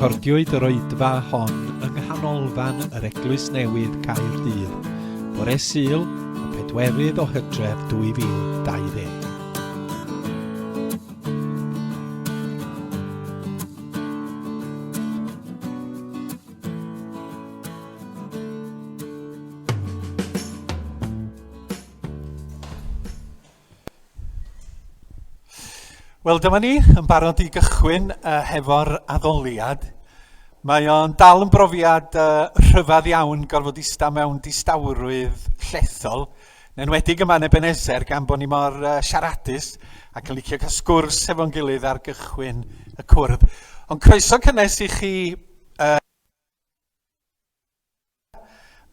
Recordiwyd yr oedfa hon yng Nghanolfan yr Eglwys Newydd Caerdydd, bore Sul, y pedwerydd o Hydref 2020. Wel, dyma ni yn barod i gychwyn uh, hefo'r addoliad. Mae o'n dal yn brofiad uh, rhyfedd iawn gorfod ista mewn distawrwydd llethol, yn enwedig yma yn Ebenezer gan bod ni mor uh, siaradus ac yn licio cael sgwrs hefo'n gilydd ar gychwyn y cwrdd. Ond croeso cynnes i chi uh,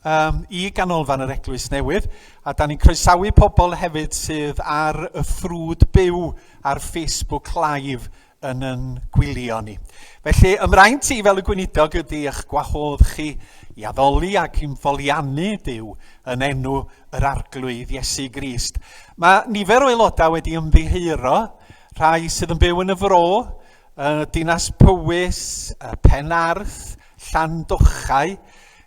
um, i ganolfan yr Eglwys Newydd, a da ni'n croesawu pobl hefyd sydd ar y ffrwd byw ar Facebook Live yn yn gwylio ni. Felly, ymraint i fel y gweinidog ydy eich gwahodd chi i addoli ac i'n foliannu Duw yn enw yr Arglwydd Iesu Grist. Mae nifer o aelodau wedi ymddiheuro, rhai sydd yn byw yn y fro, uh, Dinas Powys, uh, Penarth, Llandochau,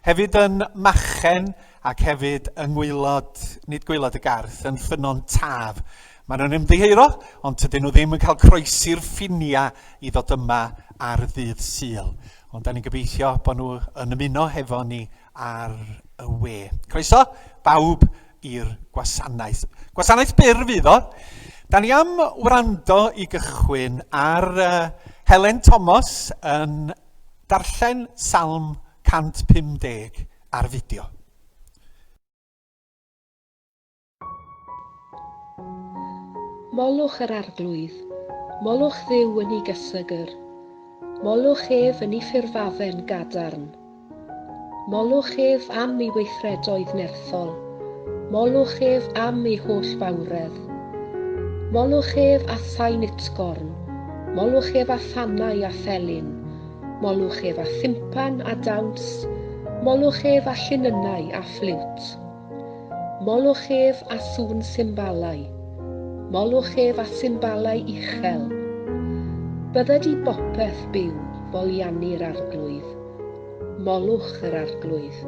hefyd yn Machen ac hefyd yng ngwaelod, nid gwaelod y Garth, yn Ffynnon Taf. Maen nhw'n ymddiheuro, ond tydyn nhw ddim yn cael croesi'r ffiniau i ddod yma ar ddydd Sul. Ond da ni'n gobeithio bod nhw yn ymuno hefo ni ar y we. Croeso bawb i'r gwasanaeth. Gwasanaeth byr fydd o. Da ni am wrando i gychwyn ar Helen Thomas yn Darllen Salm 150 ar fideo. Molwch yr Arglwydd, molwch Dduw yn ei gysegr, molwch ef yn ei ffurfafen gadarn. Molwch ef am ei weithredoedd nerthol, molwch ef am ei holl fawredd. Molwch ef â sain utgorn, molwch ef â thannau a thelyn, molwch ef â thimpan a dawns, molwch ef â llinynnau a ffliwt. Molwch ef â sŵn symbalau, molwch ef â symbalau uchel. Bydded i bopeth byw foliannu'r Arglwydd. Molwch yr Arglwydd.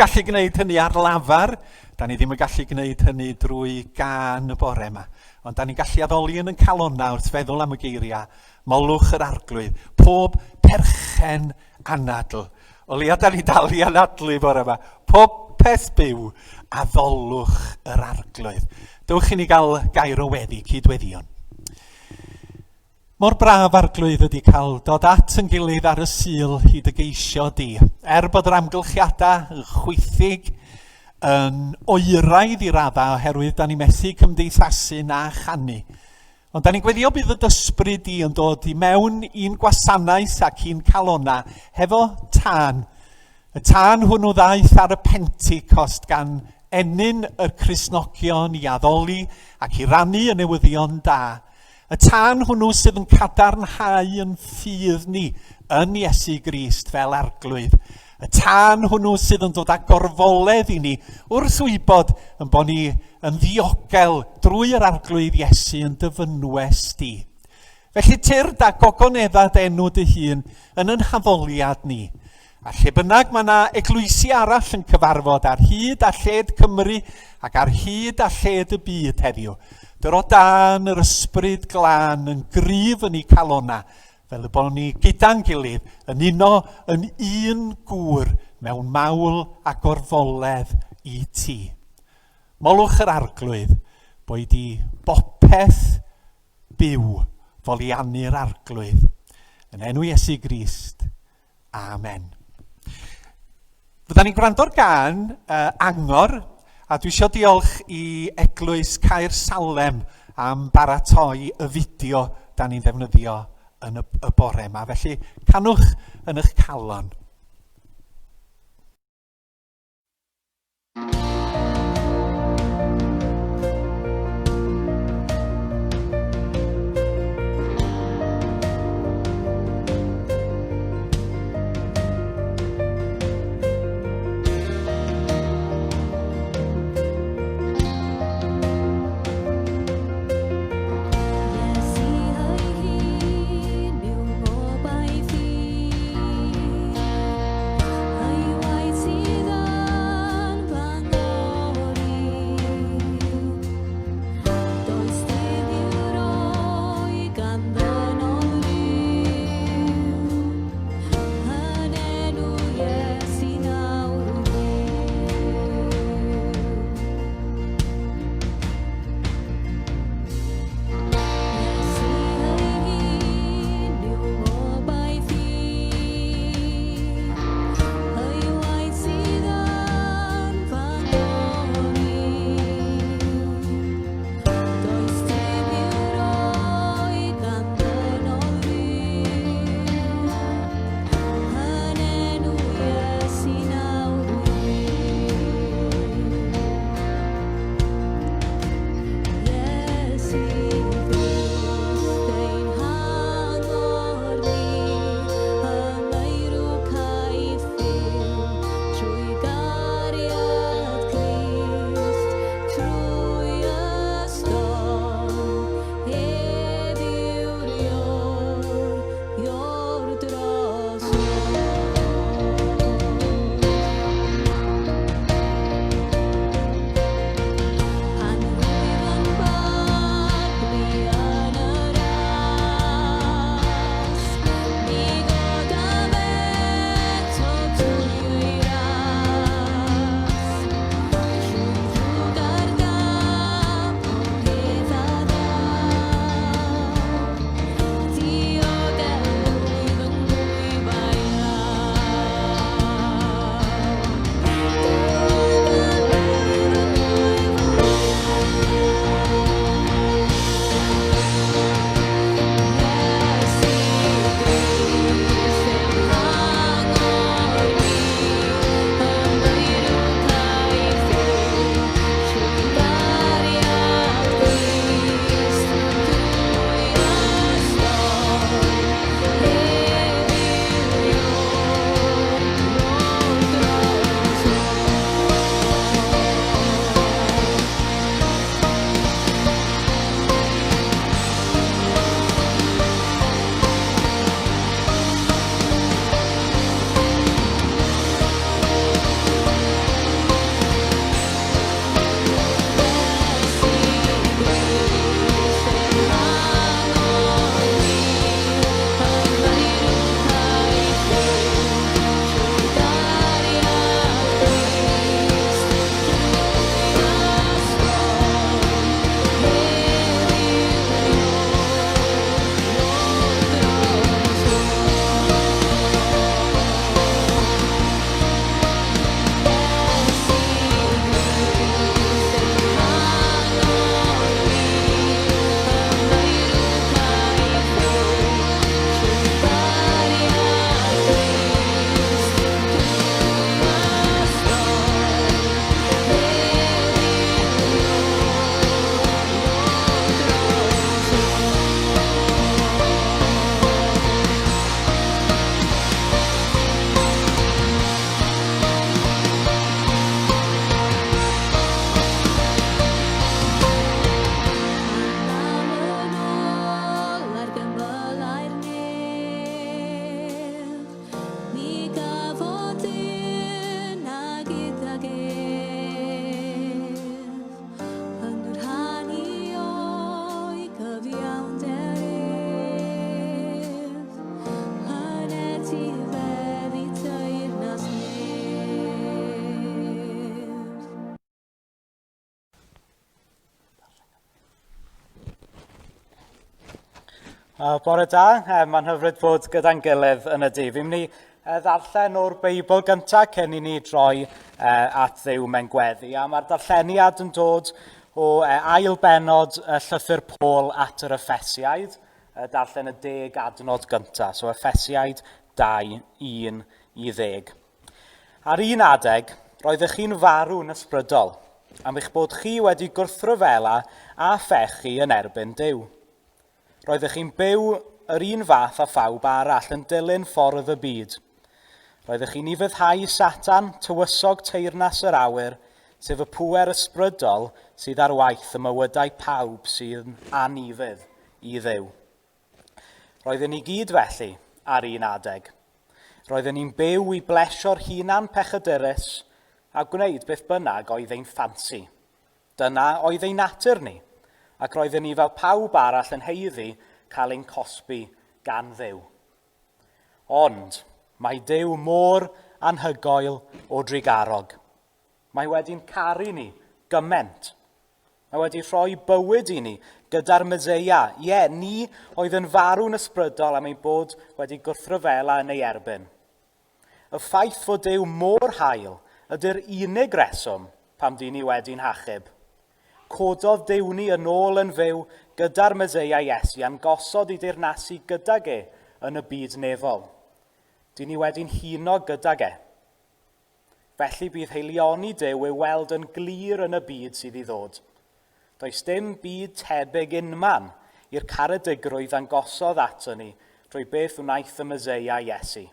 Gallu gwneud hynny ar lafar, da ni ddim yn gallu gwneud hynny drwy gân y bore yma, ond da ni'n gallu addoli yn yn calonnau wrth feddwl am y geiriau, molwch yr arglwydd, pob perchen anadl. O leia da ni dal i anadlu bore yma. Pob peth byw, addolwch yr arglwydd. Dewch i ni gael gair o weddi, cydweddion. Mor braf, Arglwydd, ydy cael dod at yn gilydd ar y Sul i dy geisio di. Er bod yr amgylchiadau yn chwithig, yn oeraidd i raddau oherwydd da ni methu cymdeithasu na chanu. Ond da ni'n gweddio bydd y dysbryd di yn dod i mewn i'n gwasanaeth ac i'n calona hefo tân. Y tân hwnnw ddaeth ar y Pentecost gan ennyn y Cristnogion i addoli ac i rannu y newyddion da. Y tân hwnnw sydd yn cadarnhau yn ffydd ni yn Iesu Grist fel Arglwydd. Y tân hwnnw sydd yn dod â gorfoledd i ni wrth wybod yn bod ni yn ddiogel drwy yr Arglwydd Iesu yn dy fynwes di. Felly tyrd a gogonedda dy enw dy hun yn yn haddoliad ni. A lle bynnag mae yna eglwysi arall yn cyfarfod ar hyd a lled Cymru ac ar hyd a lled y byd heddiw, dyro dan yr ysbryd glân yn gryf yn eu calonnau, fel y bod ni gyda'n gilydd yn uno yn un gŵr mewn mawl a gorfoledd i ti. Molwch yr Arglwydd, boed i bopeth byw foliannu'r Arglwydd. Yn enw Iesu Grist. Amen. Fydda ni'n gwrando'r gan uh, Angor, a dwi eisiau diolch i Eglwys Caer Salem am baratoi y fideo da ni'n ddefnyddio yn y, y bore yma. Felly, canwch yn eich calon. Iesu ei hun yw gobaith i. Bore da, mae'n hyfryd bod gyda'n gilydd yn y dydd. Fi'n mynd i ddarllen o'r Beibl gyntaf cyn i ni droi at Dduw mewn gweddi. A mae'r darlleniad yn dod o ail benod y llythyr Paul at yr Effesiaid, darllen y deg adnod gyntaf. So Effesiaid 2, 1 i 10. Ar un adeg, roeddech chi'n farw'n ysbrydol, am eich bod chi wedi gwrthryfela a phechu yn erbyn Duw. Roeddech chi'n byw yr un fath â phawb arall yn dilyn ffordd y byd. Roeddech chi'n ufuddhau Satan, tywysog teyrnas yr awyr, sef y pŵer ysbrydol sydd ar waith ym mywydau pawb sy'n anufudd i Dduw. Roedden ni gyd felly ar un adeg. Roedden ni'n byw i blesio'r hunan pechadurus a gwneud beth bynnag oedd ein ffansi. Dyna oedd ein natur ni, ac roedden ni fel pawb arall yn haeddu cael ein cosbi gan Dduw. Ond mae Duw mor anhygoel o drugarog. Mae wedi'n caru ni gymaint. Mae wedi rhoi bywyd i ni gyda'r Meseia. Ie, ni oedd yn farw'n ysbrydol am ein bod wedi gwrthryfela yn ei erbyn. Y ffaith fod Duw mor hael ydy'r unig reswm pam dyn ni wedi'n hachub. Cododd Duw ni yn ôl yn fyw gyda'r Meseia Iesu a'n gosod i deyrnasu gydag e yn y byd nefol. Dyn ni wedi'n huno gydag e. Felly bydd haelioni Duw i'w weld yn glir yn y byd sydd i ddod. Does dim byd tebyg unman i'r caredigrwydd ddangosodd ato ni drwy beth wnaeth y Meseia Iesu.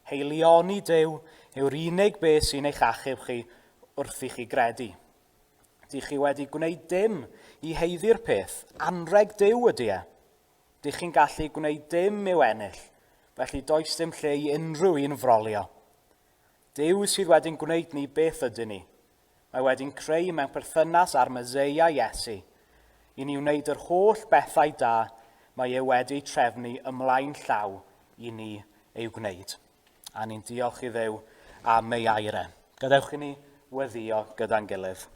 Haelioni Duw yw'r unig beth sy'n eich achub chi wrth i chi gredu. Dych chi wedi gwneud dim i haeddu'r peth, anrheg Duw ydy e. Dych chi'n gallu gwneud dim i'w ennill, felly does dim lle i unrhyw un frolio. Duw sydd wedi'n gwneud ni beth ydyn ni. Mae wedi'n creu mewn perthynas â'r Meseia Iesu, i ni wneud yr holl bethau da mae e wedi eu trefnu ymlaen llaw i ni eu gwneud. A ni'n diolch i Dduw am ei air e. Gadewch i ni weddïo gyda'n gilydd.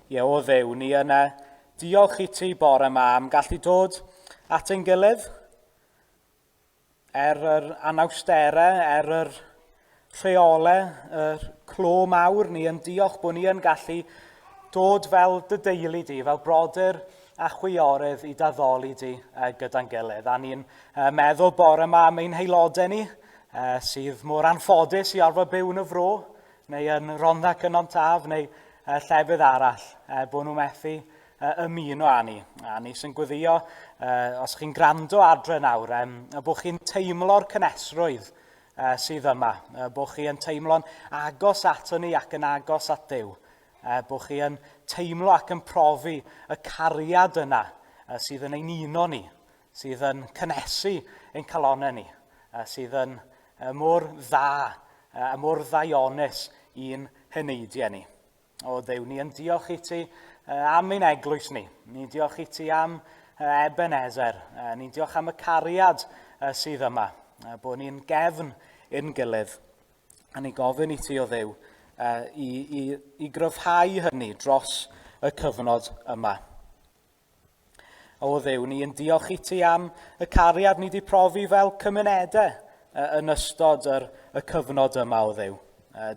Ie, o Dduw, ni yna diolch i ti bore yma am gallu dod at ein gilydd, er yr anawsterau, er yr rheolau, yr clo mawr, ni yn diolch bod ni yn gallu dod fel dy deulu di, fel brodyr a chwiorydd i daddoli di gyda'n gilydd. A ni'n meddwl bore yma am ein haelodau ni, sydd mor anffodus i orfod byw yn y fro, neu yn Rhondda Cynon Taf, neu llefydd arall, bod nhw methu ymuno â ni. A ni sy'n gweddio, os chi'n gwrando adre nawr, bod chi'n teimlo'r cynhesrwydd sydd yma, bod chi yn teimlo'n agos ato ni ac yn agos at Dduw, bod chi yn teimlo ac yn profi y cariad yna sydd yn ein uno ni, sydd yn cynhesu ein calonnau ni, sydd yn mor dda a mor ddaionus i'n heneidiau ni. O Dduw, ni yn diolch i ti am ein eglwys ni. Ni'n diolch i ti am Ebenezer. Ni'n diolch am y cariad sydd yma, bod ni'n gefn i'n gilydd. A ni'n gofyn i ti, o Dduw, i, i, i gryfhau hynny dros y cyfnod yma. O Dduw, ni yn diolch i ti am y cariad ni wedi profi fel cymunedau yn ystod yr, y cyfnod yma o Dduw.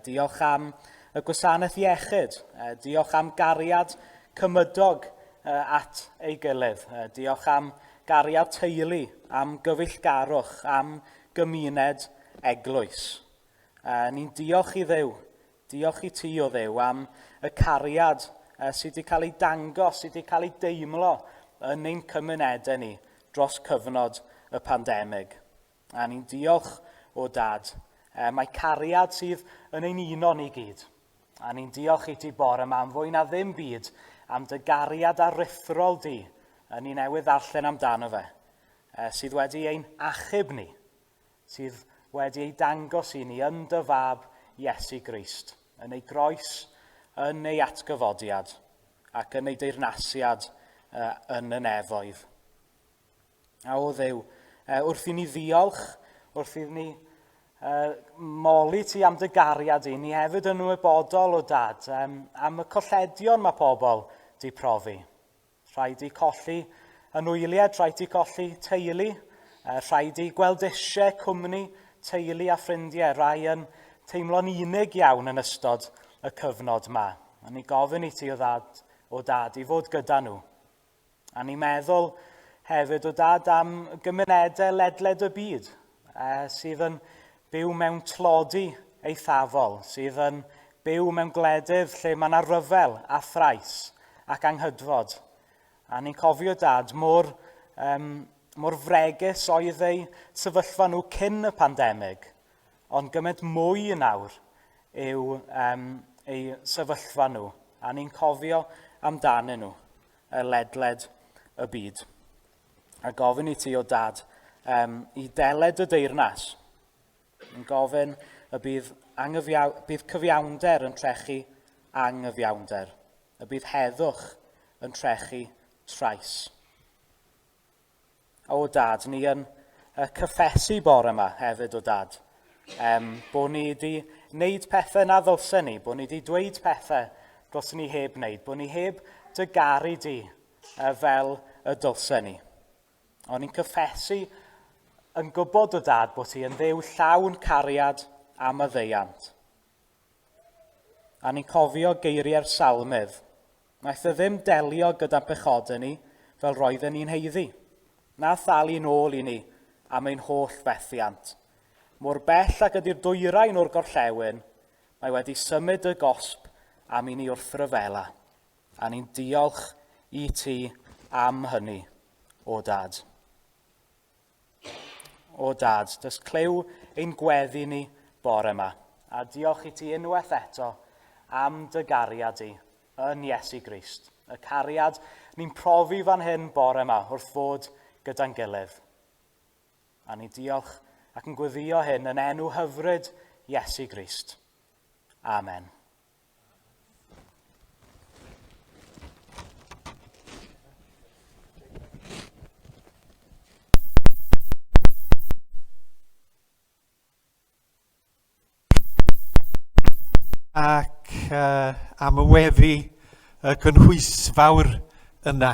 Diolch am y gwasanaeth iechyd. Diolch am gariad cymydog at ei gilydd. Diolch am gariad teulu, am gyfeillgarwch, am gymuned eglwys. Ni'n diolch i Dduw Diolch i ti, o Dduw, am y cariad sydd wedi cael ei dangos, sydd wedi cael ei deimlo yn ein cymunedau ni dros cyfnod y pandemig. A ni'n diolch o Dad. Mae cariad sydd yn ein uno ni gyd. A ni'n diolch i ti bore yma am fwy na ddim byd, am dy gariad aruthrol di, ni newydd ddarllen amdano fe, sydd wedi ein achub ni sydd wedi ei dangos i ni yn dy Fab Iesu Grist, yn ei groes, yn ei atgyfodiad, ac yn ei deyrnasiad yn y nefoedd. A o Dduw, wrth i ni ddiolch, wrth i ni moli ti am dy gariad i, ni hefyd yn ymwybodol o Dad, am y colledion mae pobl di profi. Rhai di colli anwyliaid, rhai di colli teulu, rhai di gweld eisiau cwmni, teulu a ffrindiau, rhai yn teimlo'n unig iawn yn ystod y cyfnod ma. A ni gofyn i ti o ddad, o dad i fod gyda nhw. A ni'n meddwl hefyd o dad am gymunedau ledled y byd sydd yn byw mewn tlodi eithafol, sydd yn byw mewn gwledydd lle mae yna ryfel a thrais ac anghydfod. A ni'n cofio dad mor, um, mor fregus oedd eu sefyllfa nhw cyn y pandemig, ond gymaint mwy nawr yw um, eu sefyllfa nhw. A ni'n cofio amdanyn nhw ledled y byd. A gofyn i ti o dad um, i deled y deyrnas. Yn gofyn y bydd, bydd cyfiawnder yn trechu anghyfiawnder. Y bydd heddwch yn trechu trais. O dad, ni yn cyffesu bore yma hefyd o dad. Um, bod ni wedi wneud pethau na ddylsen ni, bod ni wedi dweud pethau dylsen ni heb wneud, bod ni heb dy garu di fel y dylsen ni. O'n ni'n cyffesu yn gwybod o dad bod ti yn ddew llawn cariad a maddeuant. A ni'n cofio geiriau'r salmydd. Wnaeth e ddim delio gyda'n pechodau ni fel roedden ni'n haeddu. Na thalu'n ôl i ni am ein holl fethiant. Mor bell ag ydy'r dwyrain o'r gorllewin, mae wedi symud y gosb am i ni wrthryfela. A ni'n diolch i ti am hynny, o Dad. O Dad, dys clyw ein gweddi ni bore yma. A diolch i ti unwaith eto am dy gariad di yn Iesu Grist. Y cariad ni'n profi fan hyn bore yma wrth fod gyda'n gilydd. A ni diolch ac yn gweddio hyn yn enw hyfryd Iesu Grist. Amen. Ac uh, am y weddi y gynhwysfawr yna.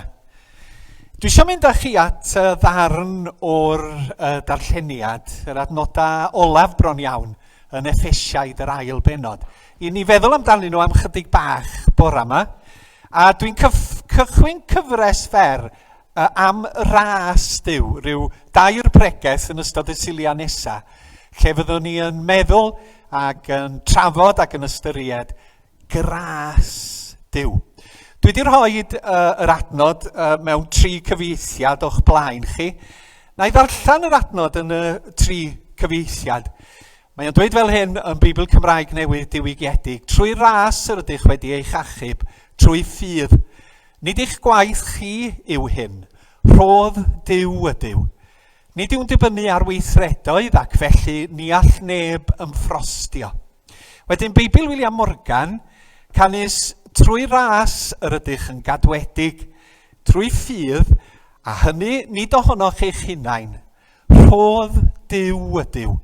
Dwi eisiau mynd â chi at uh, ddarn o'r uh, darlleniad, yr adnodau olaf bron iawn, yn Effesiaid yr ail benod. I ni feddwl amdanyn nhw am chydig bach bora yma. A dwi'n cychwyn cyfres fer uh, am ras Duw, rhyw dair pregeth yn ystod y Suliau nesaf, lle fyddwn ni yn meddwl ac yn trafod ac yn ystyried gras Duw. Dwi wedi rhoi uh, yr adnod uh, mewn tri cyfieithiad o'ch blaen chi. Na i ddarllen yr adnod yn y tri cyfieithiad. Mae o'n dweud fel hyn yn Beibl Cymraeg Newydd Diwygiedig, trwy ras yr ydych wedi eich achub, trwy ffydd. Nid eich gwaith chi yw hyn, rhodd Duw ydyw. Nid yw'n dibynnu ar weithredoedd ac felly ni all neb ymffrostio. Wedyn Beibl William Morgan, canys trwy ras yr ydych yn gadwedig, trwy ffydd, a hynny nid ohonoch eich hunain, rhodd Duw ydyw,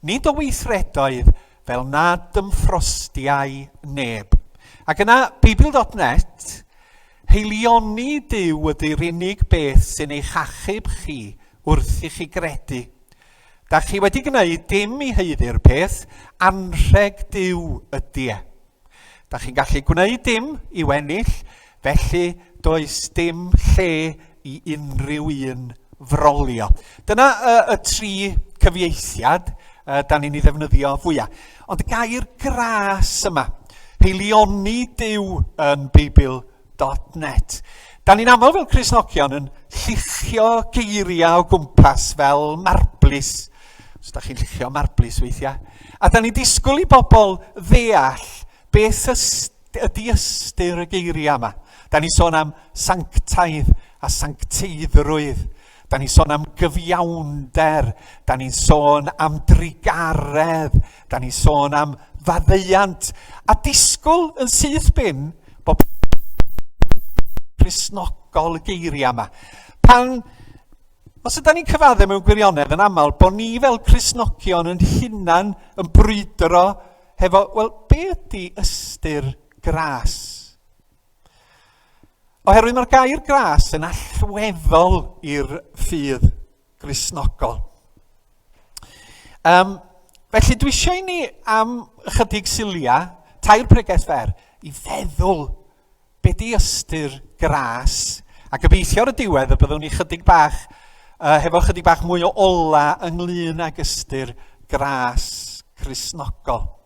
nid o weithredoedd fel nad ymffrostiai neb. Ac yna, Beibl.net, heilioni Duw ydy'r unig beth sy'n eich achub chi wrth i chi gredu. Da chi wedi gwneud dim i haeddu'r peth, anrheg Duw ydy e. Da chi'n gallu gwneud dim i'w ennill, felly does dim lle i unrhyw un frolio. Dyna y, y tri cyfieithiad uh, da ni'n ei ddefnyddio fwyaf. Ond y gair gras yma, heilioni Duw yn Beibl net. Da ni'n aml fel Cristnogion yn lluchio geiriau o gwmpas fel marblis. Os da chi'n lluchio marblis weithiau. A da ni'n disgwyl i bobl ddeall beth ydy ystyr y geiriau yma. Da ni'n sôn am sanctaidd a sancteiddrwydd. Da ni'n sôn am gyfiawnder, da ni'n sôn am drugaredd, da ni'n sôn am faddeuant, a disgwyl yn syth bin bod Cristnogol y geiriau yma. Pan, os ydyn ni'n cyfadde mewn gwirionedd yn aml, bod ni fel Cristnogion yn hunan yn brwydro hefo, wel, be ydy ystyr gras? Oherwydd mae'r gair gras yn allweddol i'r ffydd Gristnogol. Um, felly dwi eisiau i ni am ychydig siliau, tair pregeth fer, i feddwl be di ystyr gras, a gobeithio ar y diwedd y byddwn ni chydig bach, uh, hefo chydig bach mwy o ola ynglyn ag ystyr gras Cristnogol.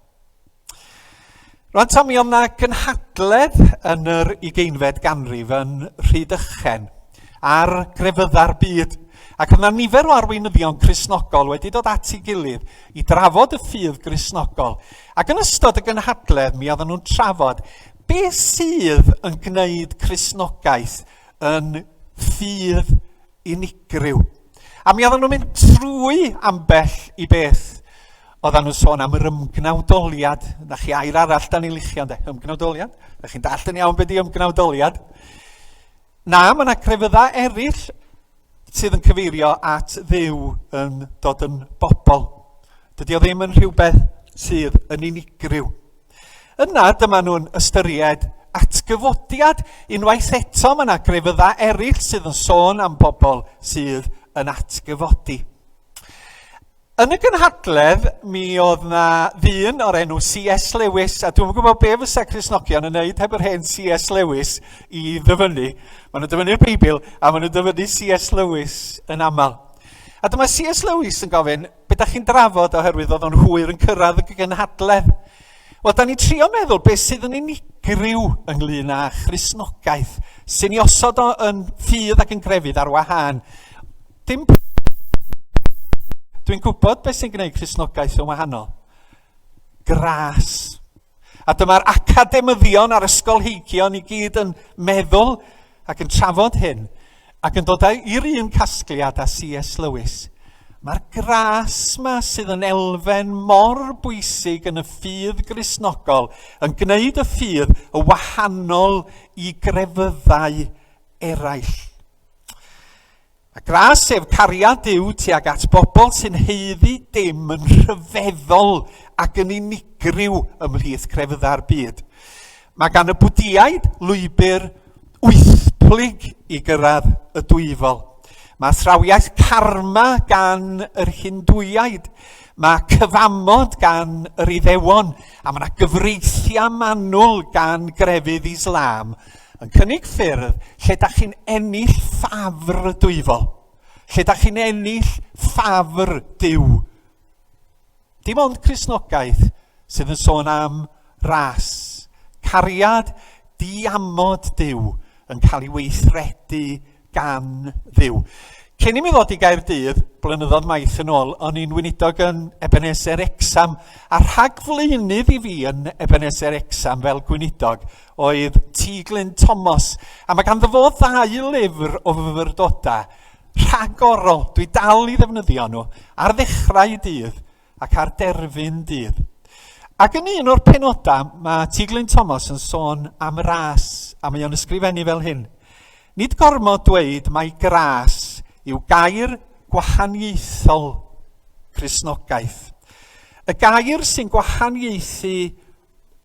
Rwan ta, mi oedd 'na gynhadledd yn yr ugeinfed ganrif yn Rhydychen ar grefyddau'r byd, ac oedd 'na nifer o arweinyddion Cristnogol wedi dod at ei gilydd i drafod y ffydd Gristnogol. Ac yn ystod y gynhadledd mi oedden nhw'n trafod beth sydd yn gwneud Cristnogaeth yn ffydd unigryw. A mi oedden nhw'n mynd trwy ambell i beth. Oedden nhw'n sôn am yr ymgnawdoliad. Na chi air arall da ni'n licio, ynddo? Ymgnawdoliad? Da chi'n dallt yn iawn beth di ymgnawdoliad? Na, mae yna crefyddau eraill sydd yn cyfeirio at Dduw yn dod yn bobl. Dydy o ddim yn rhywbeth sydd yn unigryw. Yna, dyma nhw'n ystyried atgyfodiad. Unwaith eto, mae yna grefyddau eraill sydd yn sôn am bobl sydd yn atgyfodi. Yn y gynhadledd, mi oedd na ddyn o'r enw C.S. Lewis, a dwi'm yn gwybod be fysa Cristnogion yn neud heb yr hen C.S. Lewis i ddyfynnu. Maen nhw'n dyfynnu'r Beibl, a maen nhw'n dyfynnu C.S. Lewis yn aml. A dyma C.S. Lewis yn gofyn, be da chi'n drafod oherwydd oedd o'n hwyr yn cyrraedd y gynhadledd? Wel, da ni'n trio meddwl beth sydd yn unigryw ynglyn â Christnogaeth, sy'n ei osod o yn ffydd ac yn grefydd ar wahân. Dim... Dwi'n gwybod beth sy'n gwneud Cristnogaeth yn wahanol. Gras. A dyma'r academyddion a'r ysgolheigion i gyd yn meddwl ac yn trafod hyn, ac yn dod i'r un casgliad â C.S. Lewis. Mae'r gras ma sydd yn elfen mor bwysig yn y ffydd Gristnogol yn gwneud y ffydd y wahanol i grefyddau eraill. A gras, sef cariad Duw tuag at bobl sy'n haeddu dim yn rhyfeddol ac yn unigryw ymhlith crefyddau'r byd. Mae gan y Bwdiaid lwybr wythplyg i gyrraedd y dwyfol. Mae athrawiaeth karma gan yr Hindwiaid, mae cyfamod gan yr Iddewon, a mae yna gyfreithiau manwl gan grefydd Islam yn cynnig ffyrdd lle da chi'n ennill ffafr dwyfol, lle da chi'n ennill ffafr Duw. Dim ond Cristnogaeth sydd yn sôn am ras, cariad diamod Duw yn cael ei weithredu gan Dduw. Cyn i mi ddod i Gaerdydd, blynyddoedd maith yn ôl, o'n i'n weinidog yn Ebenezer Wrecsam, a rhagflaenydd i fi yn Ebenezer Wrecsam fel gweinidog oedd T. Glyn Thomas, a mae ganddo fo ddau lyfr o fyfyrdodau rhagorol, dwi dal i ddefnyddio nhw, ar ddechrau dydd ac ar derfyn dydd. Ac yn un o'r penodau, mae T. Glyn Thomas yn sôn am ras, a mae o'n ysgrifennu fel hyn. Nid gormod dweud mai gras yw gair gwahaniaethol Cristnogaeth. Y gair sy'n gwahaniaethu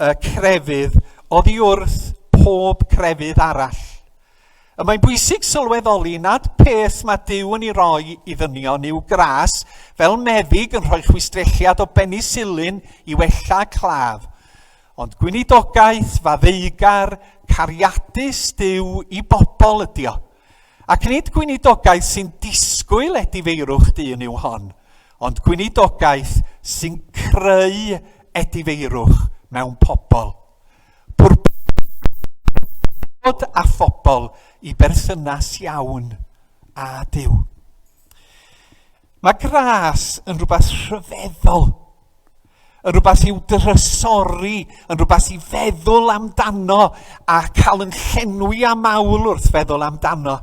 y crefydd oddi wrth pob crefydd arall. Y mae'n bwysig sylweddoli nad peth mae Duw yn ei roi i ddynion yw gras, fel meddyg yn rhoi chwistrelliad o benisilin i wella claf, ond gweinidogaeth faddeugar, cariadus Duw i bobl ydi o. Ac nid gweinidogaeth sy'n disgwyl edifeirwch dyn yw hon, ond gweinidogaeth sy'n creu edifeirwch mewn pobl. Pwrpas dod â phobl i berthynas iawn â Duw. Mae gras yn rhywbeth rhyfeddol yn rhywbeth i'w drysori, yn rhywbeth i feddwl amdano a cael yn llenwi â mawl wrth feddwl amdano.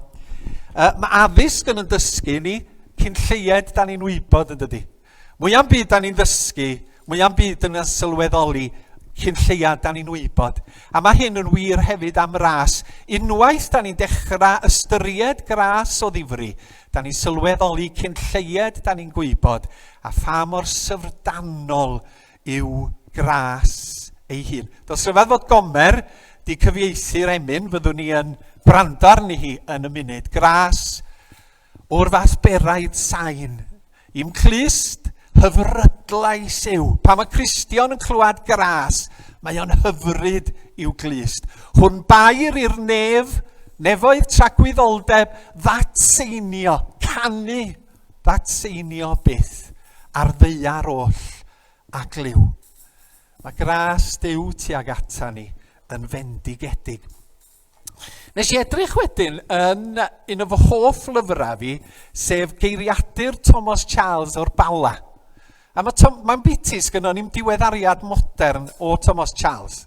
Uh, mae addysg yn yn dysgu ni cyn lleied da ni'n wybod yn dydy. Mwya'm byd da ni'n ddysgu, mwya'm byd yn sylweddoli cyn lleiad da ni'n wybod. A mae hyn yn wir hefyd am ras. Unwaith da ni'n dechrau ystyried gras o ddifri, da ni'n sylweddoli cyn lleied da ni'n gwybod a pha mor syfrdanol yw gras ei hun. Does rhyfedd fod Gomer di cyfieithu'r emyn, fyddwn ni yn gwrando arni hi yn y munud. Gras o'r fath beraidd sain. I'm clust, hyfrydlais yw. Pan mae Cristion yn clywed gras, mae o'n hyfryd i'w glust. Hwn bair i'r nef, nefoedd tragwyddoldeb, ddatseinio, canu, ddatseinio byth, ar ddaear oll a glyw. Mae gras Duw tuag ata ni yn fendigedig. Nes i edrych wedyn yn un o fy hoff lyfrau fi, sef Geiriadur Thomas Charles o'r Bala. A mae Tom, mae'n biti, sgynnon ni'm diweddariad modern o Thomas Charles.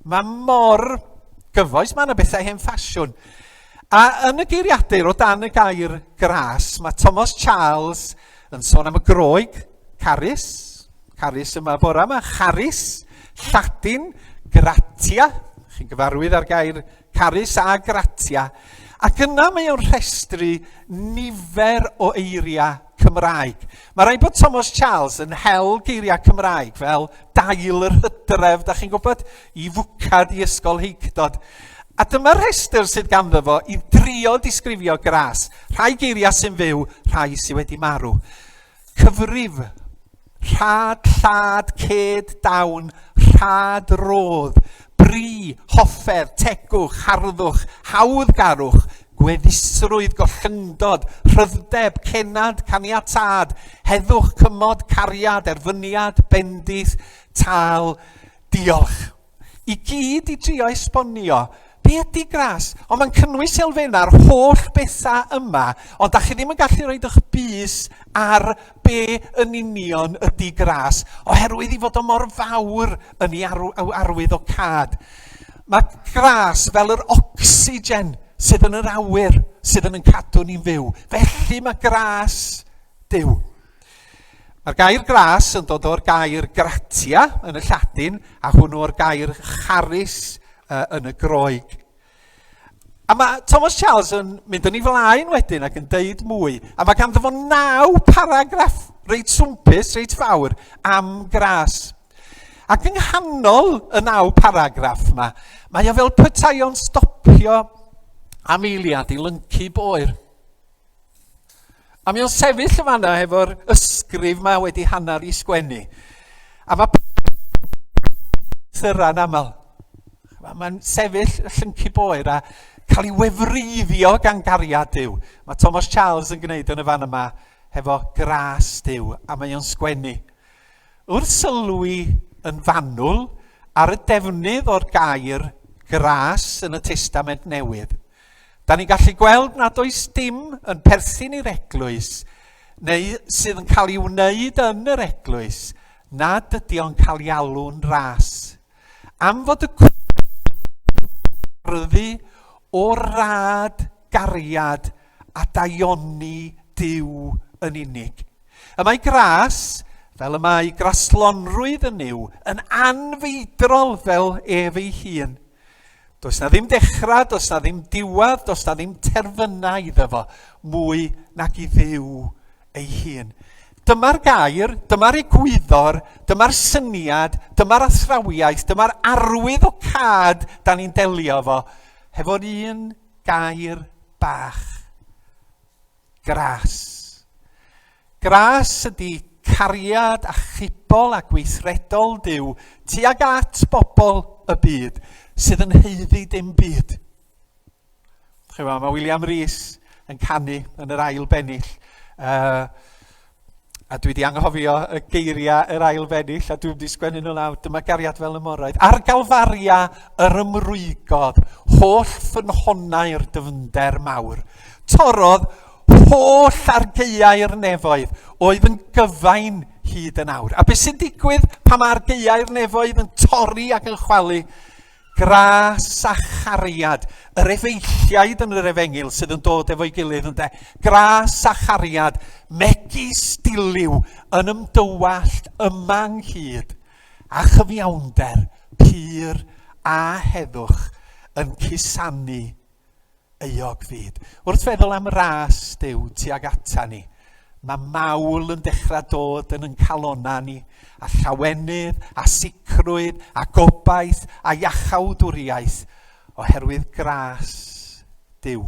Mae mor gyfoes, mae yna bethau hen ffasiwn. A yn y geiriadur, o dan y gair gras, mae Thomas Charles yn sôn am y Groeg, Caris, Caris yma bora yma, Charis, Lladin, Gratia, chi'n gyfarwydd â'r gair Caris a Gratia, ac yna mae o'n rhestru nifer o eiriau Cymraeg. Mae rhaid bod Thomas Charles yn hel geiriau Cymraeg fel dail yr hydref, da chi'n gwybod, i fwcad i ysgol heicdod. A dyma'r rhestr sydd ganddo fo i drio disgrifio gras. Rhai geiriau sy'n fyw, rhai sydd wedi marw. Cyfrif, rhad, llad, ced, dawn, rhad, rodd, bri, hoffer, tegwch, harddwch, hawddgarwch, gweddusrwydd, gollyngdod, rhyddeb, cennad, caniatâd, heddwch, cymod, cariad, erfyniad, bendith, tâl, diolch. I gyd i drio esbonio be ydy gras. Ond mae'n cynnwys elfennau'r holl bethau yma, ond da chi ddim yn gallu rhoi eich bys ar be yn union ydy gras, oherwydd i fod o mor fawr yn ei arwydd o cad. Mae gras fel yr ocsigen sydd yn yr awyr, sydd yn yn cadw ni'n fyw. Felly mae gras Duw. Mae'r gair gras yn dod o'r gair gratia yn y Lladin a hwnnw o'r gair charis uh, yn y Groeg. A mae Thomas Charles yn mynd yn ei flaen wedyn ac yn deud mwy. A mae ganddo fo naw paragraff reit swmpus, reit fawr, am gras. Ac yng nghanol y naw paragraff yma, mae o fel petai o'n stopio am eiliad i lyncu boer. A mi o'n sefyll yn fanna hefo'r ysgrif ma wedi hanner i sgwennu. A mae llythyrau'n aml. Mae'n sefyll y llyncu boer a cael ei wefreiddio gan gariad Duw. Mae Thomas Charles yn gwneud yn y fan yma hefo gras Duw a mae o'n sgwennu. Wrth sylwi yn fanwl ar y defnydd o'r gair gras yn y Testament Newydd, Da ni'n gallu gweld nad oes dim yn perthyn i'r eglwys neu sydd yn cael ei wneud yn yr eglwys nad ydy o'n cael ei alw'n ras. Am fod y cwrddu o rad gariad a daioni Duw yn unig. Y mae gras, fel y mae graslonrwydd yn Nuw, yn anfeidrol fel ef ei hun. Does na ddim dechrau, does na ddim diwedd, does na ddim terfynau iddo fo, mwy nag i Dduw ei hun. Dyma'r gair, dyma'r egwyddor, dyma'r syniad, dyma'r athrawiaeth, dyma'r arwydd o cad da ni'n delio fo, hefo'r un gair bach. Gras. Gras ydy cariad achubol a gweithredol Duw tuag at bobl y byd sydd yn haeddu dim byd. Chyfo, mae William Rees yn canu yn yr ail bennill. Uh, a dwi wedi anghofio y geiriau yr ail bennill a dwi wedi sgwennu nhw lawr. Dyma gariad fel y moroedd. Ar Galfaria yr ymrwygodd holl ffynhonnau'r dyfnder mawr. Torrodd holl argaeau'r nefoedd oedd yn gyfain hyd yn awr. A beth sy'n digwydd pan mae argaeau'r nefoedd yn torri ac yn chwalu? Gras a chariad, yr efeilliaid yn yr efengyl sydd yn dod efo'i gilydd ynde. Gras a chariad, megis diliw yn ymdywallt yma ynghyd, a chyfiawnder pur a heddwch yn cusanu euog fyd. Wrth feddwl am ras Duw tuag ata ni, Mae mawl yn dechrau dod yn yn calonnau ni, a llawenydd, a sicrwydd, a gobaith, a iachawdwriaeth, oherwydd gras Duw.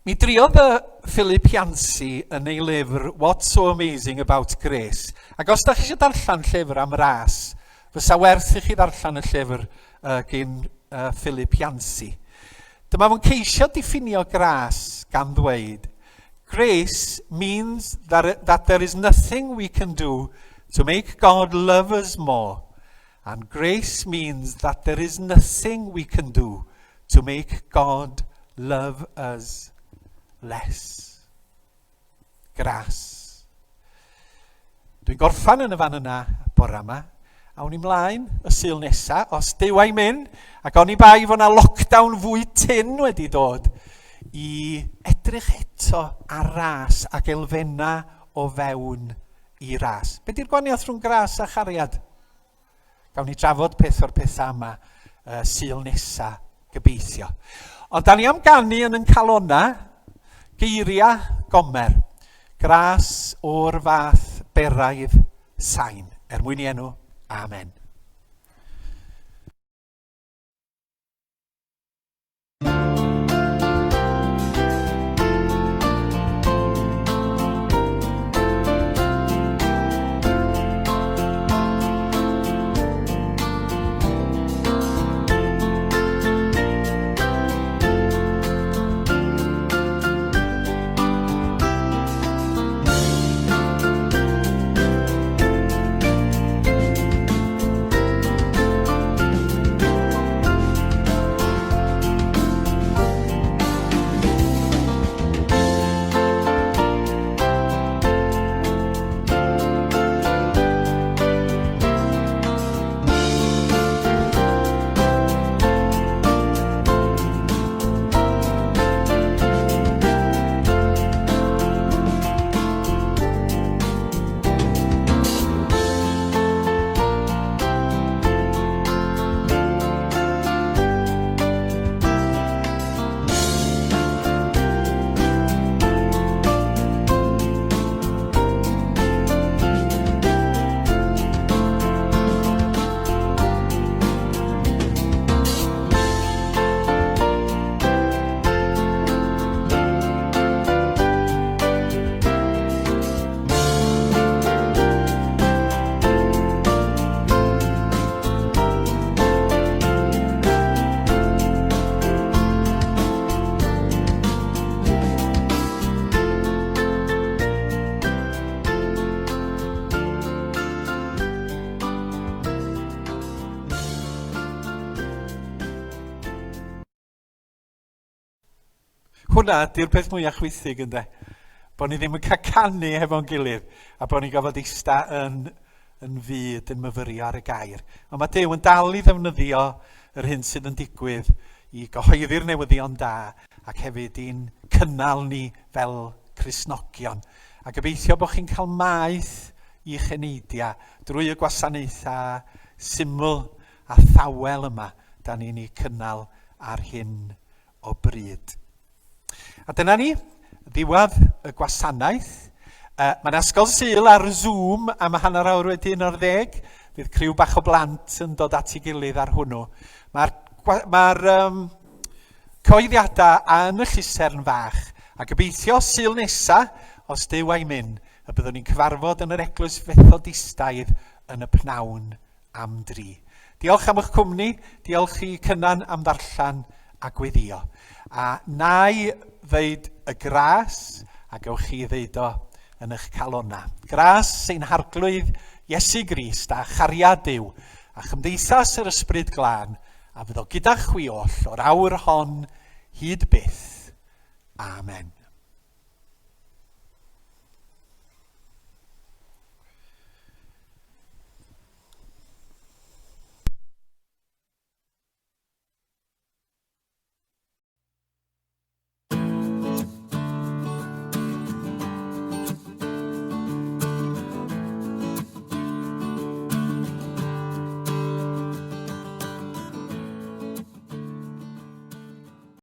Mi driodd y Philip Yancey yn ei lyfr What's So Amazing About Grace. Ac os da chi eisiau darllen llyfr am ras, fysa werth i chi ddarllen y llyfr uh, gyn uh, Philip Yancey. Dyma fo'n ceisio diffinio gras gan ddweud, Grace means that, that there is nothing we can do to make God love us more. And grace means that there is nothing we can do to make God love us less. Gras. Dwi'n gorffan yn y fan yna bora yma. Awn ni mlaen y Sul nesa, os Duw a'i mynd, ac oni bai fod yna lockdown fwy tyn wedi dod, i edrych eto ar ras ac elfennau o fewn i ras. Be di'r gwaniaeth rhwng gras a chariad? Gawn ni drafod peth o'r pethau yma uh, Sul nesa, gobeithio. Ond da ni am ganu yn yn calona geiriau Gomer, gras o'r fath beraidd sain. Er mwyn i enw, amen. Hwnna di'r peth mwyaf chwithig ynde? Bod ni ddim yn cael canu hefo'n gilydd a bod ni'n gofod eista yn, yn fyd yn myfyrio ar y gair. Ond mae Duw yn dal i ddefnyddio yr hyn sydd yn digwydd i gyhoeddi'r newyddion da ac hefyd i'n cynnal ni fel Cristnogion. A gobeithio bod chi'n cael maeth i'ch eneidiau drwy y gwasanaethau syml a thawel yma da ni'n eu cynnal ar hyn o bryd. A dyna ni, ddiwedd y gwasanaeth. Uh, Mae'n ysgol Sul ar Zoom am hanner awr wedi 11. Bydd criw bach o blant yn dod at ei gilydd ar hwnnw. Mae'r mae um, cyhoeddiadau yn y llusern fach, a gobeithio Sul nesa, os Duw a'i mynd, y byddwn ni'n cyfarfod yn yr Eglwys Fethodistaidd yn y pnawn am dri. Diolch am eich cwmni, diolch i Cynan am ddarllen a gweddio. A na i ddeud y gras, a gewch chi ddeud o yn eich calonna. Gras ein harglwydd Iesu Grist a chariad Duw a chymdeithas yr Ysbryd Glân a fyddo gyda chwi oll o'r awr hon hyd byth. Amen.